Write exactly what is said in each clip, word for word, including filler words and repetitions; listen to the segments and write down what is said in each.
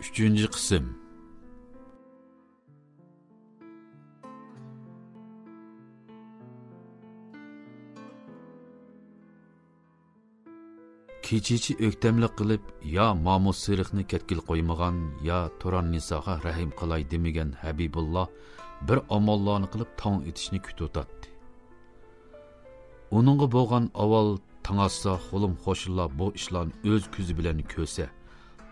ئۈچىنچى قىسىم. كېچىچە ئۆكتەملىك قىلىپ، يا مامۇت سېرىقنى كەتكىلى قويمىغان، يا تۇران نىساغا رەھىم قىلاي دېمىگەن ھەبىبۇللا بىر ئاماللارنى قىلىپ تاڭ ئېتىشنى كۈتۈۋاتاتتى. ئۇنىڭغا بولغان ئاۋۋال تاڭ ئاتسا خۇلۇم قوشنىلار بۇ ئىشلارنى ئۆز كۆزى بىلەن كۆرسە،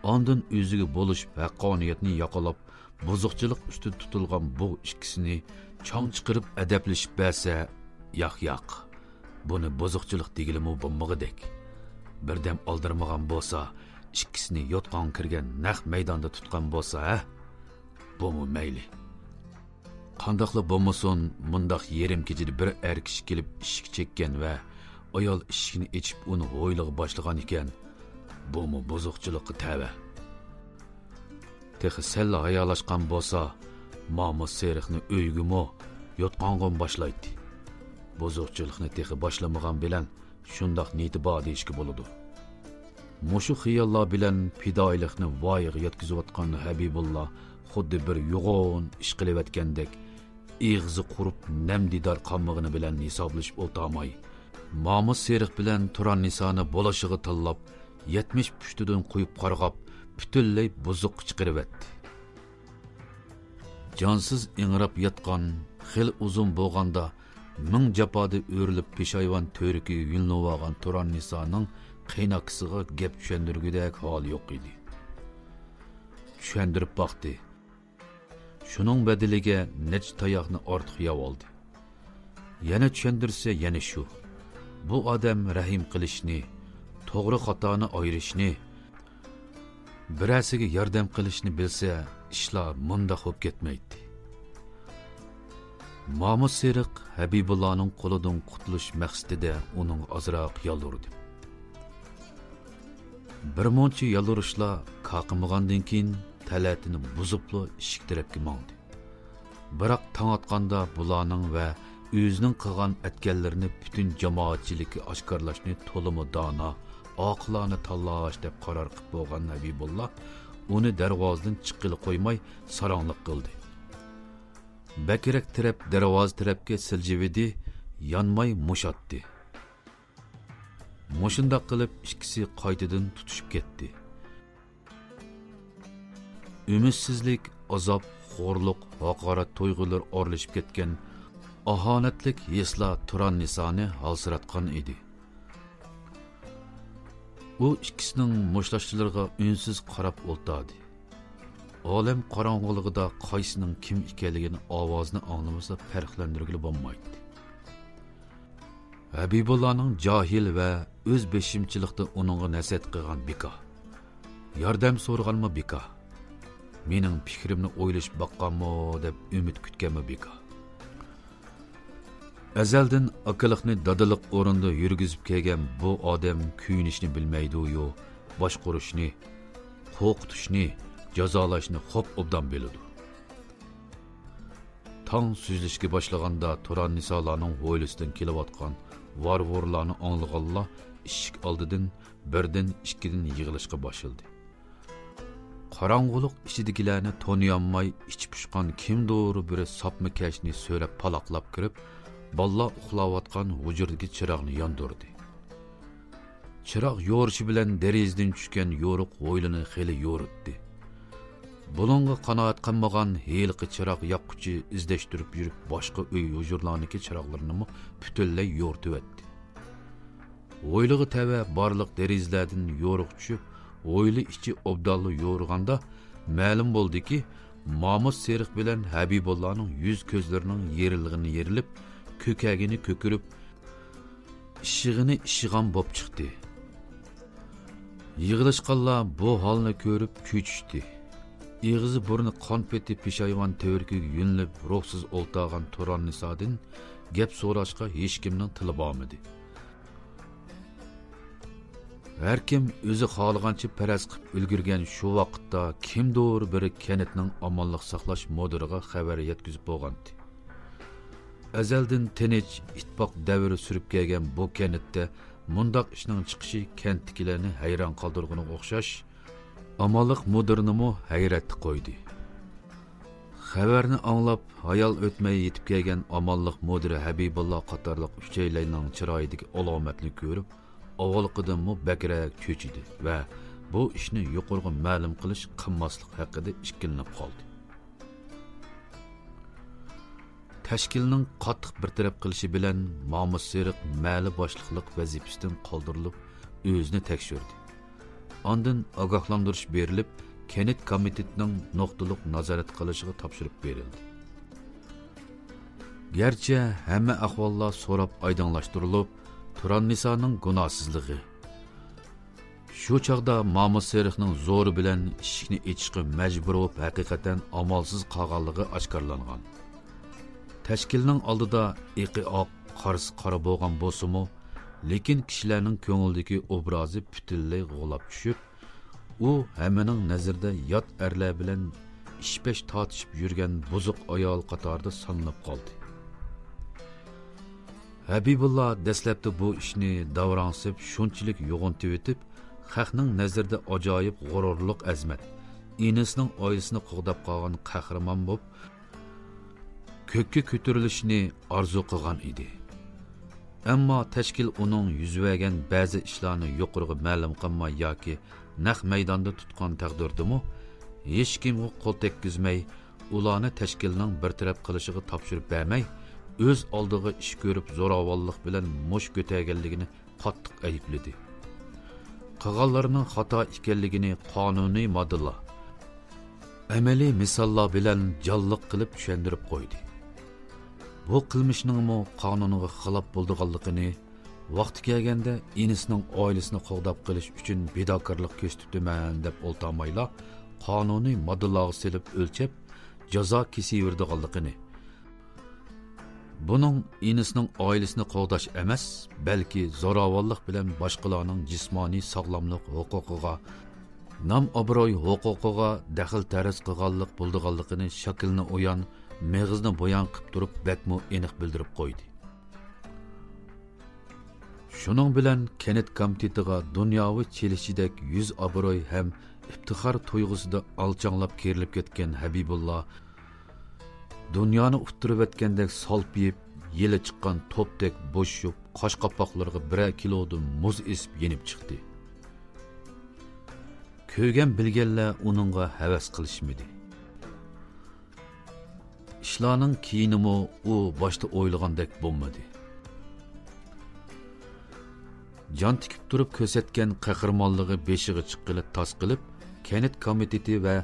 ئاندىن ئۆزىگە بولۇشۇپ ھەققانىيەتنى ياقىلاپ، بۇزۇقچىلىق ئۈستىدە تۇتۇلغان بۇ ئىككىسىنى چاڭ چىقىرىپ ئەدەپلىشىپ بەرسە، ياق، ياق، بۇنى بۇزۇقچىلىق دېگىلىمۇ بولمىغۇدەك. بىردەم ئالدىرىمىغان بولسا، ئىككىسىنى يوتقانغا كىرگەن نەق مەيداندا تۇتقان بولسا، ھە؟ بۇمۇ مەيلى. قانداقلا بولمىسۇن، مۇنداق يېرىم كېچىدە بىر ئەر كىشى كېلىپ ئىشىك چەككەن ۋە ئايال ئىشىكنى ئېچىپ ئۇنى ھويلىغا باشلىغان ئىكەن، بۇمۇ بۇزۇقچىلىققا تەۋە. تېخى سەللا ھايالاشقان بولسا، مامۇت سېرىقنى ئۆيگىمۇ، يوتقانغىمۇ باشلايتتى. بۇزۇقچىلىقنى تېخى باشلىمىغان بىلەن شۇنداق نىيىتى بار دېيىشكە بولىدۇ. مۇشۇ خىياللار بىلەن پىدائىيلىقنى ۋايىغا يەتكۈزۈۋاتقان ھەبىبۇللا خۇددى بىر يوغان ئىش قىلىۋەتكەندەك، ئېغىزى قۇرۇپ، نەم دىدار قالمىغىنى بىلەن ھېسابلىشىپ ئولتۇرماي، مامۇت سېرىق بىلەن تۇران نىسانى بولۇشىغا تاللاپ، يەتمىش پۇشتىدىن قويۇپ قارغاپ، پۈتۈنلەي بۇزۇققا چىقىرىۋەتتى. جانسىز ئىڭراپ ياتقان، خېلى ئۇزۇن بولغاندا مىڭ جاپادا ئۆرۈلۈپ پېشايۋان تۈۋرۈكىگە يۆلىنىۋالغان تۇران نىسانىڭ قېيىنئاكىسىغا گەپ چۈشەندۈرگۈدەك ھالى يوق ئىدى. چۈشەندۈرۈپ باقتى. شۇنىڭ بەدىلىگە نەچچە تاياقنى ئارتۇق يەۋالدى. يەنە چۈشەندۈرسە يەنە شۇ. بۇ ئادەم رەھىم قىلىشنى، توغرا خاتانى ئايرىشنى، بىرەرسىگە ياردەم قىلىشنى بىلسە، ئىشلار مۇنداق بولۇپ كەتمەيتتى. مامۇت سېرىق ھەبىبۇللانىڭ قولىدىن قۇتۇلۇش مەقسىتىدە ئۇنىڭغا ئازراق يالۋۇردى. بىر مۇنچە يالۋۇرۇشلار كار قىلمىغاندىن كېيىن، تەلەتىنى بۇزۇپلا ئىشىك تەرەپكە ماڭدى. بىراق تاڭ ئاتقاندا بۇلارنىڭ ۋە ئۆزىنىڭ قىلغان ئەتكەنلىرىنى پۈتۈن جامائەتچىلىككە ئاشكارىلاشنى تولىمۇ دانا، ئاقىلانە تاللاش دەپ قارار قىلىپ بولغان ھەبىبۇللا ئۇنى دەرۋازىدىن چىققىلى قويماي ساراڭلىق قىلدى. بەكرەك تىرەپ دەرۋازا تەرەپكە سىلجىۋىدى، يانماي مۇش ئاتتى. مۇشۇنداق قىلىپ ئىككىسى قايتىدىن تۇتۇشۇپ كەتتى. ئۈمىدسىزلىك، ئازاب، خورلۇق، ھاقارەت تۇيغۇلىرى ئارىلىشىپ كەتكەن ئاھانەتلىك ھېسلار تۇران نىسانى ھالسىراتقان ئىدى. ئۇ ئىككىسىنىڭ مۇشتلاشلىرىغا ئۈنسىز قاراپ ئولتۇردى. ئالەم قاراڭغۇلۇقىدا قايسىنىڭ كىم ئىكەنلىكىنى ئاۋازىنى ئاڭلىمىسا پەرقلەندۈرگىلى بولمايتتى. ھەبىبۇللانىڭ جاھىل ۋە ئۆز بېشىمچىلىقتا ئۇنىڭغا نەسىھەت قىلغان بىكار. ياردەم سورىغانمۇ بىكار. مېنىڭ پىكرىمنى ئويلىشىپ باققانمۇ دەپ ئۈمىد كۈتكەنمۇ بىكار. ئەزەلدىن ئاكىلىقنى دادىلىق ئورنىدا يۈرگۈزۈپ كەلگەن بۇ ئادەم كۆيۈنۈشنى بىلمەيدۇ-يۇ، باشقۇرۇشنى، قورقۇتۇشنى، جازالاشنى خوپ ئوبدان بىلىدۇ. تاڭ سۈزۈلۈشكە باشلىغاندا تۇران نىسالارنىڭ ھويلىسىدىن كېلىۋاتقان ۋارۋۇرلارنى ئاڭلىغانلار ئىشىك ئالدىدىن بىردىن، ئىككىدىن يىغىلىشقا باشلىدى. قاراڭغۇلۇق ئىچىدىكىلەرنى تونۇيالماي ئىچى پۇشقان كىمدۇر بىرى ساپما كەشنى سۆرەپ پالاقلاپ كىرىپ، بالىلار ئۇخلاۋاتقان ھۇجرىدىكى چىراغنى ياندۇردى. چىراغ يورۇشى بىلەن دېرىزىدىن چۈشكەن يورۇق ھويلىنى خېلى يورۇتتى. بۇنىڭغا قانائەت قىلمىغان ھېلىقى چىراغ ياققۇچى ئىزدەشتۈرۈپ يۈرۈپ باشقا ئۆي ھۇجرىلارنىڭكى چىراغلىرىنىمۇ پۈتۈنلەي يورۇتۇۋەتتى. ھويلىغا تەۋە بارلىق دېرىزىلەردىن يورۇق چۈشۈپ، ھويلا ئىچى ئوبدانلا يورۇغاندا مەلۇم بولدىكى، مامۇت سېرىق بىلەن ھەبىبۇللانىڭ يۈز كۆزلىرىنىڭ يېرىلغىنى يېرىلىپ، كۆكەرگىنى كۆكىرىپ، ئىششىغىنى ئىششىغان بوپ چىقتى. يىغىلىشقانلار بۇ ھالنى كۆرۈپ چۆچۈشتى. ئېغىزى بۇرنى قان پېتى پېشايۋان تۈۋرۈكىگە يۆلىنىپ روھسىز ئولتۇرغان تۇران نىسادىن گەپ سوراشقا ھېچكىمنىڭ تىلى بارمىدى. ھەركىم ئۆزى خالىغانچە پەرەز قىپ ئۈلگۈرگەن شۇ ۋاقىتتا كىمدۇر بىرى كەنتنىڭ ئامانلىق ساقلاش مۇدىرىغا خەۋەر يەتكۈزۈپ بولغانتى. ئەزەلدىن تىنچ، ئىتتىپاق دەۋرى سۈرۈپ كەلگەن بۇ كەنتتە مۇنداق ئىشنىڭ چىقىشى كەنتتىكىلەرنى ھەيران قالدۇرغىنىغا ئوخشاش، ئامانلىق مۇدىرىنىمۇ ھەيرەتتە قويدى. خەۋەرنى ئاڭلاپ، ھايال ئۆتمەي يېتىپ كەلگەن ئامانلىق مۇدىرى ھەبىبۇللا قاتارلىق ئۈچەيلەننىڭ چىرايىدىكى ئالامەتنى كۆرۈپ، ئاۋۋالقىدىنمۇ بەكرەك چۆچۈدى ۋە بۇ ئىشنى يۇقىرىغا مەلۇم قىلىش قىلماسلىق ھەققىدە ئىككىلىنىپ قالدى. تەشكىلنىڭ قاتتىق بىر تەرەپ قىلىشى بىلەن مامۇت سېرىق مەھەللە باشلىقلىق ۋەزىپىسىدىن قالدۇرۇلۇپ، ئۆزىنى تەكشۈردى. ئاندىن ئاگاھلاندۇرۇش بېرىلىپ، كەنت كومىتېتىنىڭ نۇقتىلىق نازارەت قىلىشىغا تاپشۇرۇپ بېرىلدى. گەرچە ھەممە ئەھۋاللار سوراپ ئايدىڭلاشتۇرۇلۇپ، تۇراننىسانىڭ گۇناھسىزلىقى، شۇ چاغدا مامۇت سېرىقنىڭ زورى بىلەن ئىشىكنى ئېچىشقا مەجبۇر بولۇپ، ھەقىقەتەن ئامالسىز قالغانلىقى ئاشكارىلانغان. تەشكىلنىڭ ئالدىدا ئېقى ئاق، قارىسى قارا بولغان بولسىمۇ، لېكىن كىشىلەرنىڭ كۆڭلىدىكى ئوبرازى پۈتۈنلەي غۇلاپ چۈشۈپ، ئۇ ھەممىنىڭ نەزىرىدە يات ئەرلەر بىلەن ئىشپەش تارتىشىپ يۈرگەن بۇزۇق ئايال قاتارىدا سانىلىپ قالدى. ھەبىبۇللا دەسلەپتە بۇ ئىشنى داۋراڭسىپ، شۇنچىلىك يوغىنىتىۋېتىپ، خەقنىڭ نەزىرىدە ئاجايىپ غۇرۇرلۇق ئەزىمەت، ئىنىسىنىڭ ئائىلىسىنى قوغداپ قالغان قەھرىمان بولۇپ، كۆككە كۆتۈرۈلۈشنى ئارزۇ قىلغان ئىدى. ئەمما تەشكىل ئۇنىڭ يۈز بەرگەن بەزى ئىشلارنى يۇقىرىغا مەلۇم قىلماي ياكى نەق مەيداندا تۇتقان تەقدىردىمۇ، ھېچكىمگە قول تەگكۈزمەي، ئۇلارنى تەشكىلنىڭ بىر تەرەپ قىلىشىغا تاپشۇرۇپ بەرمەي، ئۆز ئالدىغا ئىش كۆرۈپ زوراۋانلىق بىلەن مۇش كۆتەرگەنلىكىنى قاتتىق ئەيىبلىدى. قىلغانلىرىنىڭ خاتا ئىكەنلىكىنى قانۇنىي ماددىلار، ئەمەلىي مىساللار بىلەن جانلىق قىلىپ چۈشەندۈرۈپ قويدى. بۇ قىلمىشنىڭمۇ قانۇنغا خىلاپ بولىدىغانلىقىنى، ۋاقتى كەلگەندە ئىنىسىنىڭ ئائىلىسىنى قوغداپ قېلىش ئۈچۈن پىداكارلىق كۆرسىتىپتىمەن دەپ ئولتۇرمايلا، قانۇنىي ماددىلارغا سېلىپ ئۆلچەپ، جازا كېسىۋېرىدىغانلىقىنى، بۇنىڭ ئىنىسىنىڭ ئائىلىسىنى قوغداش ئەمەس، بەلكى زوراۋانلىق بىلەن باشقىلارنىڭ جىسمانىي ساغلاملىق ھوقۇقىغا، نام-ئابرۇي ھوقۇقىغا دەخلى-تەرۇز قىلغانلىق بولىدىغانلىقىنى شاكىلىنى ئويان، مېغىزىنى بويان قىپ تۇرۇپ بەكمۇ ئېنىق بىلدۈرۈپ قويدى. شۇنىڭ بىلەن كەنت كومىتېتىغا دۇنياۋى چېلىشچىدەك يۈز ئابرۇي ھەم ئىپتىخار تۇيغۇسىدا ئالچاڭلاپ كېرىلىپ كەتكەن ھەبىبۇللا دۇنيانى ئۇتتۇرۇۋەتكەندەك سالپىيىپ، يېلى چىققان توپتەك بوشىشىپ، قاش قاپاقلىرىغا بىرەر كىلودىن مۇز ئېسىپ يېنىپ چىقتى. كۆرگەن بىلگەنلەر ئۇنىڭغا ھەۋەس قىلىشمىدى. ئىشلارنىڭ كېيىنىمۇ ئۇ باشتا ئويلىغاندەك بولمىدى. جان تىكىپ تۇرۇپ كۆرسەتكەن قەھرىمانلىقى بېشىغا چىققىلى تاس قىلىپ، كەنت كومىتېتى ۋە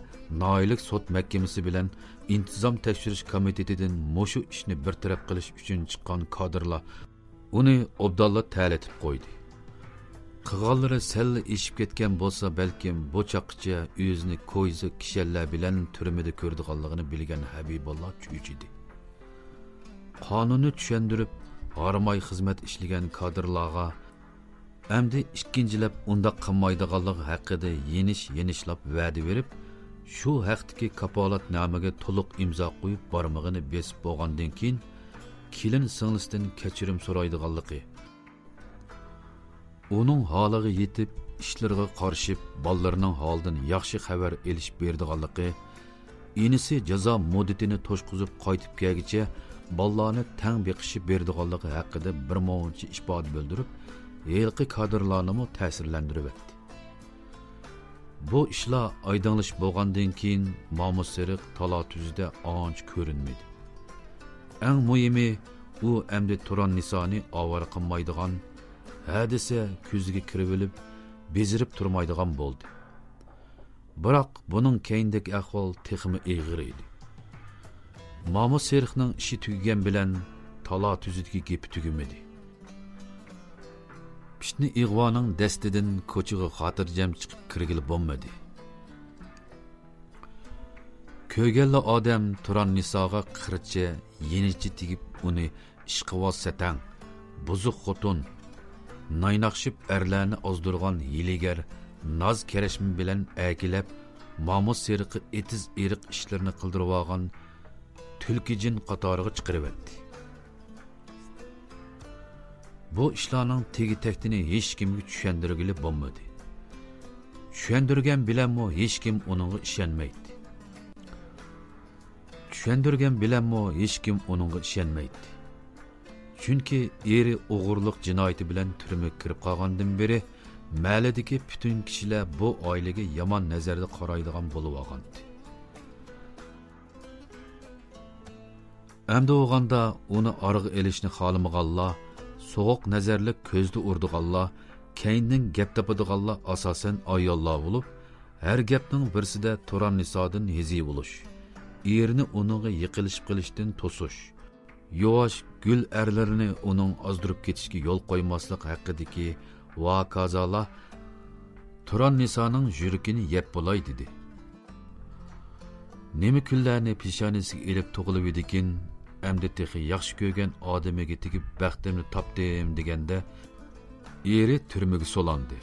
ناھىيەلىك سوت مەھكىمىسى بىلەن ئىنتىزام تەكشۈرۈش كومىتېتىدىن مۇشۇ ئىشنى بىر تەرەپ قىلىش ئۈچۈن چىققان كادىرلار ئۇنى ئوبدانلا تەلىتىپ قويدى. قىلغانلىرى سەللا ئېشىپ كەتكەن بولسا، بەلكىم بۇ چاغقىچە ئۆزىنى كويزا كىشەنلەر بىلەن تۈرمىدە كۆرىدىغانلىقىنى بىلگەن ھەبىبۇللا چۆچۈدى. قانۇننى چۈشەندۈرۈپ، ھارماي خىزمەت ئىشلىگەن كادىرلارغا ئەمدى ئىككىنچىلەپ ئۇنداق قىلمايدىغانلىقى ھەققىدە يېنىش-يېنىشلاپ ۋەدە بېرىپ، شۇ ھەقتىكى كاپالەتنامىگە تولۇق ئىمزا قويۇپ بارمىقىنى بېسىپ بولغاندىن كېيىن، كېلىن سىڭلىسىدىن كەچۈرۈم سورايدىغانلىقى، ئۇنىڭ ھالىغا يېتىپ، ئىشلىرىغا قارىشىپ، بالىلىرىنىڭ ھالىدىن ياخشى خەۋەر ئېلىشىپ بېرىدىغانلىقى، ئىنىسى جازا مۇددىتىنى توشقۇزۇپ قايتىپ كەلگۈچە بالىلارنى تەڭ بېقىشى بېرىدىغانلىقى ھەققىدە بىر مۇنچە ئىپادە بىلدۈرۈپ، ھېلىقى كادىرلارنىمۇ تەسىرلەندۈرۈۋەتتى. بۇ ئىشلار ئايدىڭلىشىپ بولغاندىن كېيىن، مامۇت سېرىق تالا-تۈزىدە ئانچە كۆرۈنمىدى. ئەڭ مۇھىمى، ئۇ ئەمدى تۇران نىسانى ئاۋارە قىلمايدىغان، ھە دېسە كۆزىگە كىرىۋېلىپ، بېزىرىپ تۇرمايدىغان بولدى. بىراق بۇنىڭ كەينىدىكى ئەھۋال تېخىمۇ ئېغىر ئىدى. مامۇت سېرىقنىڭ ئىشى تۈگىگەن بىلەن تالا-تۈزىدىكى گېپى تۈگىمىدى. پىتنە-ئىغۋانىڭ دەستىدىن كوچىغا خاتىرجەم چىقىپ كىرگىلى بولمىدى. كۆرگەنلا ئادەم تۇران نىساغا قىرچە، يېنىچە تېگىپ، ئۇنى ئىشقىۋاز سەتەڭ، بۇزۇق خوتۇن، نايناقشىپ ئەرلەرنى ئازدۇرغان ھىيلىگەر ناز-كەرەشمە بىلەن ئەركىلەپ، مامۇت سېرىققا ئېتىز-ئېرىق ئىشلىرىنى قىلدۇرۇۋالغان تۈلكىجىن قاتارىغا چىقىرىۋەتتى. بۇ ئىشلارنىڭ تېگى-تەكتىنى ھېچكىمگە چۈشەندۈرگىلى بولمىدى. چۈشەندۈرگەن بىلەنمۇ ھېچكىم ئۇنىڭغا ئىشەنمەيتتى. چۈشەندۈرگەن بىلەنمۇ ھېچكىم ئۇنىڭغا ئىشەنمەيتتى. چۈنكى ئېرى ئوغرىلىق جىنايىتى بىلەن تۈرمىگە كىرىپ قالغاندىن بېرى، مەھەللىدىكى پۈتۈن كىشىلەر بۇ ئائىلىگە يامان نەزەردە قارايدىغان بولۇۋالغانىدى. ئەمدى بولغاندا ئۇنى ئارىغا ئېلىشنى خالىمىغانلار، سوغۇق نەزەرلىك كۆزدە ئۇرىدىغانلار، كەينىدىن گەپ تاپىدىغانلار ئاساسەن ئاياللار بولۇپ، ھەر گەپنىڭ بىرسىدە تۇراننىسادىن ھېزى بولۇش، ئېرىنى ئۇنىڭغا يېقىنلىشىپ قېلىشتىن توسۇش، يۇۋاش گۈل ئەرلىرىنى ئۇنىڭ ئازدۇرۇپ كېتىشىگە يول قويماسلىق ھەققىدىكى ۋاكازالار تۇراننىسانىڭ يۈرىكىنى يەپ بولاي دېدى. نېمە كۈنلەرنى پېشانىسىگە ئېلىپ تۇغۇلۇۋىدىكىن، ئەمدى تېخى ياخشى كۆرگەن ئادىمىگە تېگىپ بەختىمنى تاپتىم دېگەندە، ئېرى تۈرمىگە سولاندى.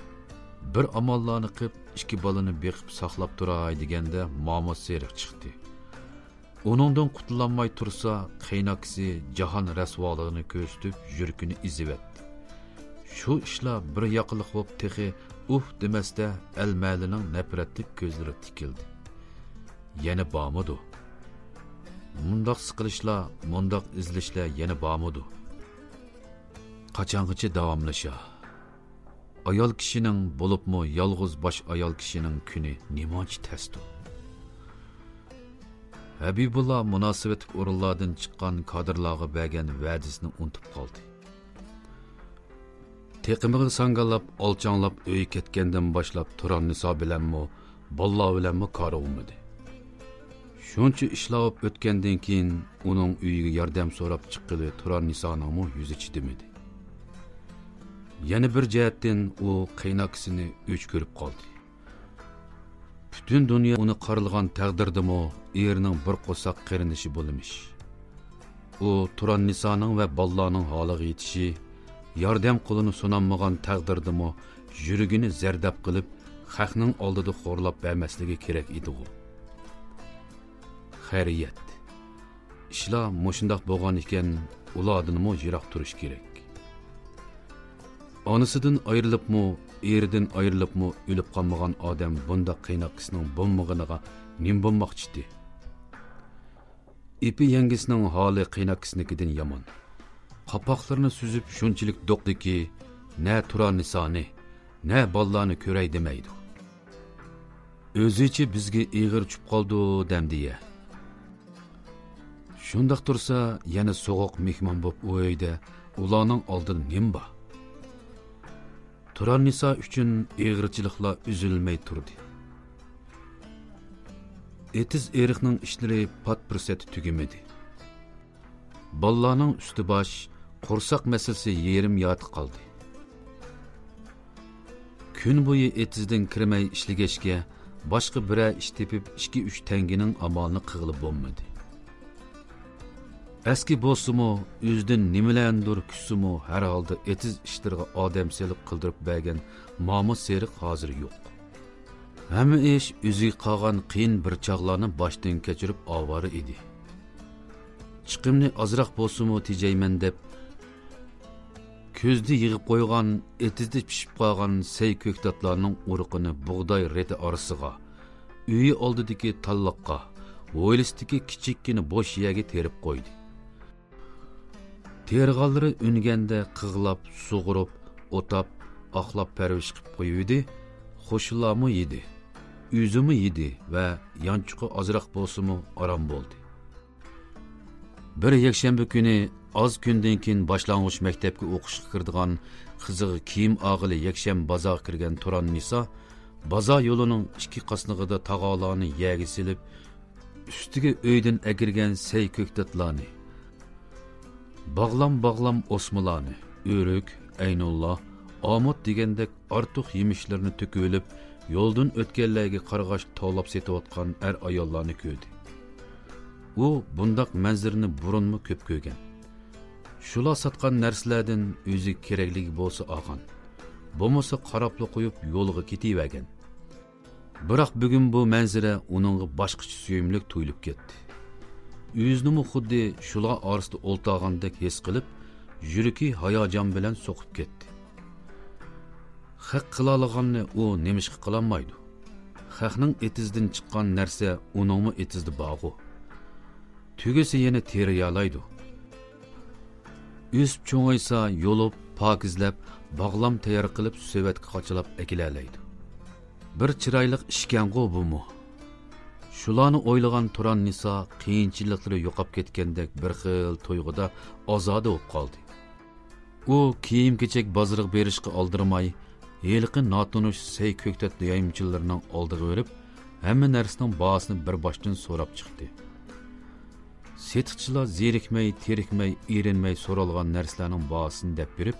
بىر ئاماللارنى قىپ، ئىككى بالىنى بېقىپ ساقلاپ تۇراي دېگەندە، مامۇت سېرىق چىقتى. ئۇنىڭدىن قۇتۇلالماي تۇرسا، قېيىنئاكىسى جاھان رەسۋالىقىنى كۆرسىتىپ، يۈرىكىنى ئېزىۋەتتى. شۇ ئىشلار بىر ياقلىق بولۇپ، تېخى ئۇھ دېمەستە، ئەل-مەھەللىنىڭ نەپرەتلىك كۆزلىرى تىكىلدى. يەنە بارمىدۇ؟ مۇنداق سىقىلىشلار، مۇنداق ئېزىلىشلار يەنە بارمىدۇ؟ قاچانغىچە داۋاملىشار؟ ئايال كىشىنىڭ، بولۇپمۇ يالغۇز باش ئايال كىشىنىڭ كۈنى نېمانچە تەستۇ؟ ھەبىبۇللا مۇناسىۋەتلىك ئورۇنلاردىن چىققان كادىرلارغا بەرگەن ۋەدىسىنى ئۇنتۇپ قالدى. تېقىمىغا ساڭگىلاپ، ئالچاڭلاپ ئۆيگە كەتكەندىن باشلاپ تۇراننىسا بىلەنمۇ، بالىلار بىلەنمۇ كارى بولمىدى. شۇنچە ئىشلار بولۇپ ئۆتكەندىن كېيىن، ئۇنىڭ ئۆيىگە ياردەم سوراپ چىققىلى تۇراننىسانىڭمۇ يۈزى چىدىمىدى. يەنە بىر جەھەتتىن ئۇ قېيىنئاكىسىنى ئۆچ كۆرۈپ قالدى. پۈتۈن دۇنيا ئۇنى قارىلىغان تەقدىردىمۇ، ئېرىنىڭ بىر قورساق قېرىندىشى بولىمىش. ئۇ تۇراننىسانىڭ ۋە بالىلارنىڭ ھالىغا يېتىشى، ياردەم قولىنى سۇنالمىغان تەقدىردىمۇ يۈرىكىنى زەرداب قىلىپ، خەقنىڭ ئالدىدا خورلاپ بەرمەسلىكى كېرەك ئىدىغۇ. خەيرىيەت. ئىشلار مۇشۇنداق بولغان ئىكەن، ئۇلاردىنمۇ يىراق تۇرۇش كېرەك. ئانىسىدىن ئايرىلىپمۇ، ئېرىدىن ئايرىلىپمۇ ئۆلۈپ قالمىغان ئادەم بۇنداق قېيىنئاكىسىنىڭ بولمىغىنىغا نېمە بولماقچىدى؟ ئېپى يەڭگىسىنىڭ ھالى قېيىنئاكىسىنىڭكىدىن يامان. قاپاقلىرىنى سۈزۈپ شۇنچىلىك دوقتىكى، نە تۇرانىسانى، نە بالىلارنى كۆرەي دېمەيدۇ. ئۆزىچە بىزگە ئېغىر چۈشۈپ قالدى دەمدىيە. شۇنداق تۇرسا، يەنە سوغۇق مېھمان بولۇپ ئۇ ئۆيدە، ئۇلارنىڭ ئالدىدا نېمە بار؟ تۇراننىسا ئۈچۈن ئېغىرچىلىقلار ئۈزۈلمەي تۇردى. ئېتىز ئېرىقنىڭ ئىشلىرى پات پۇرسەتتە تۈگىمىدى. بالىلارنىڭ ئۈستى باش، قورساق مەسىلىسى يېرىم يارتى قالدى. كۈن بويى ئېتىزدىن كىرمەي ئىشلىگەچكە، باشقا بىرەر ئىش تېپىپ، ئىككى-ئۈچ تەڭگىنىڭ ئامالىنى قىغىلى بولمىدى. ئەسكى بولسىمۇ، ئۆزىدىن نېمىلەرنىدۇر كۈتسىمۇ، ھەر ھالدا ئېتىز ئىشلىرىغا ئادەم سېلىپ قىلدۇرۇپ بەرگەن مامۇت سېرىق ھازىر يوق. ھەممە ئىش ئۆزىگە قالغان قىيىن بىر چاغلارنى باشتىن كەچۈرۈپ ئاۋارە ئىدى. چىقىمنى ئازراق بولسىمۇ تېجەيمەن دەپ، كۈزدە يىغىپ قويغان، ئېتىزدا پىشىپ قالغان سەي كۆكتاتلارنىڭ ئۇرۇقىنى بۇغداي رېتى ئارىسىغا، ئۆيى ئالدىدىكى تاللىققا، ھويلىسىدىكى كىچىككىنە بوش يەرگە تېرىپ قويدى. تېرىغانلىرى ئۈنگەندە قىغلاپ، سۇغۇرۇپ، ئوتاپ، ئاقلاپ پەرۋىش قىپ قويۇۋىدى. قوشنىلارمۇ يېدى. ئۆزىمۇ يېدى ۋە يانچۇقى ئازراق بولسىمۇ ئارام بولدى. بىر يەكشەنبە كۈنى ئاز كۈندىن كېيىن باشلانغۇچ مەكتەپكە ئوقۇشقا كىرىدىغان قىزىغا كىيىم ئالغىلى يەكشەنبە بازارغا كىرگەن تۇراننىسا، بازار يولىنىڭ ئىككى قاسنىقىدا تاغارلارنى يەرگە سېلىپ، ئۈستىگە ئۆيدىن ئەكىرگەن سەي كۆكتاتلارنى، باغلام-باغلام ئوسمىلارنى، ئۆرۈك، ئەينۇللا، ئامۇت دېگەندەك ئارتۇق يېمىشلىرىنى تۆكۈۋېلىپ، يولدىن ئۆتكەنلەرگە قارىغاچ توۋلاپ سېتىۋاتقان ئەر-ئاياللارنى كۆردى. ئۇ بۇنداق مەنزىرىنى بۇرۇنمۇ كۆپ كۆرگەن. شۇلار ساتقان نەرسىلەردىن ئۆزىگە كېرەكلىكى بولسا ئالغان، بولمىسا قاراپلا قويۇپ يولىغا كېتىۋەرگەن. بىراق بۈگۈن بۇ مەنزىرە ئۇنىڭغا باشقىچە سۆيۈملۈك تۇيۇلۇپ كەتتى. ئۆزىنىمۇ خۇددى شۇلار ئارىسىدا ئولتۇرغاندەك ھېس قىلىپ، يۈرىكى ھاياجان بىلەن سوقۇپ كەتتى. خەق قىلالىغاننى ئۇ نېمىشقا قىلالمايدۇ؟ خەقنىڭ ئېتىزىدىن چىققان نەرسە ئۇنىڭمۇ ئېتىزىدە بارغۇ. تۈگىسە يەنە تېرىيالايدۇ. ئۆسۈپ چوڭايسا يولۇپ، پاكىزلەپ، باغلام تەييار قىلىپ سېۋەتكە قاچىلاپ ئەكېلەلەيدۇ. بىر چىرايلىق ئىشكەنغۇ بۇمۇ. شۇلارنى ئويلىغان تۇران نىسا قىيىنچىلىقلىرى يوقاپ كەتكەندەك بىر خىل تۇيغۇدا ئازادە بولۇپ قالدى. ئۇ كىيىم-كېچەك بازىرىغا بېرىشقا ئالدىرىماي، ھېلىقى ناتونۇش سەي كۆكتات يايمىچىلىرىنىڭ ئالدىغا بېرىپ، ھەممە نەرسىنىڭ باھاسىنى بىر باشتىن سوراپ چىقتى. سېتىقچىلار زېرىكمەي، تېرىكمەي، ئېرىنمەي سورالغان نەرسىلەرنىڭ باھاسىنى دەپ بېرىپ،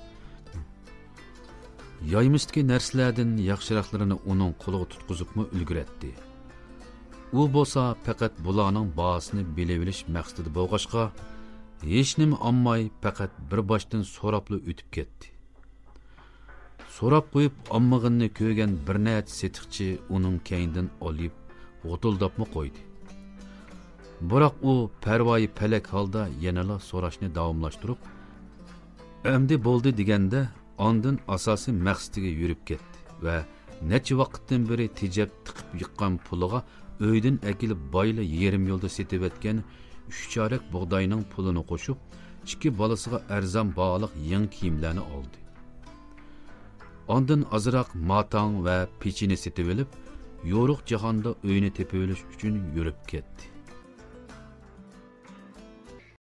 يايمىچتىكى نەرسىلەردىن ياخشىراقلىرىنى ئۇنىڭ قولىغا تۇتقۇزۇپمۇ ئۈلگۈرەتتى. ئۇ بولسا پەقەت بۇلارنىڭ باھاسىنى بىلىۋېلىش مەقسىتىدە بولغاچقا، ھېچنېمە ئالماي، پەقەت بىر باشتىن سوراپلا ئۆتۈپ كەتتى. سوراپ قويۇپ ئالمىغىنىنى كۆرگەن بىر نەچچە سېتىقچى ئۇنىڭ كەينىدىن ئالىيىپ، غوتۇلداپمۇ قويدى. بىراق ئۇ پەرۋايى پەلەك ھالدا يەنىلا سوراشنى داۋاملاشتۇرۇپ، ئەمدى بولدى دېگەندە، ئاندىن ئاساسىي مەقسىتىگە يۈرۈپ كەتتى ۋە نەچچە ۋاقىتتىن بېرى تېجەپ تىقىپ يىغقان پۇلىغا ئۆيدىن ئەكېلىپ بايىلا يېرىم يولدا سېتىۋەتكەن ئۈچ چارەك بۇغداينىڭ پۇلىنى قوشۇپ، ئىككى بالىسىغا ئەرزان باھالىق يېڭى كىيىملەرنى ئالدى. ئاندىن ئازراق ماتاڭ ۋە پېچىنە سېتىۋېلىپ، يورۇق جاھاندا ئۆينى تېپىۋېلىش ئۈچۈن يۈرۈپ كەتتى.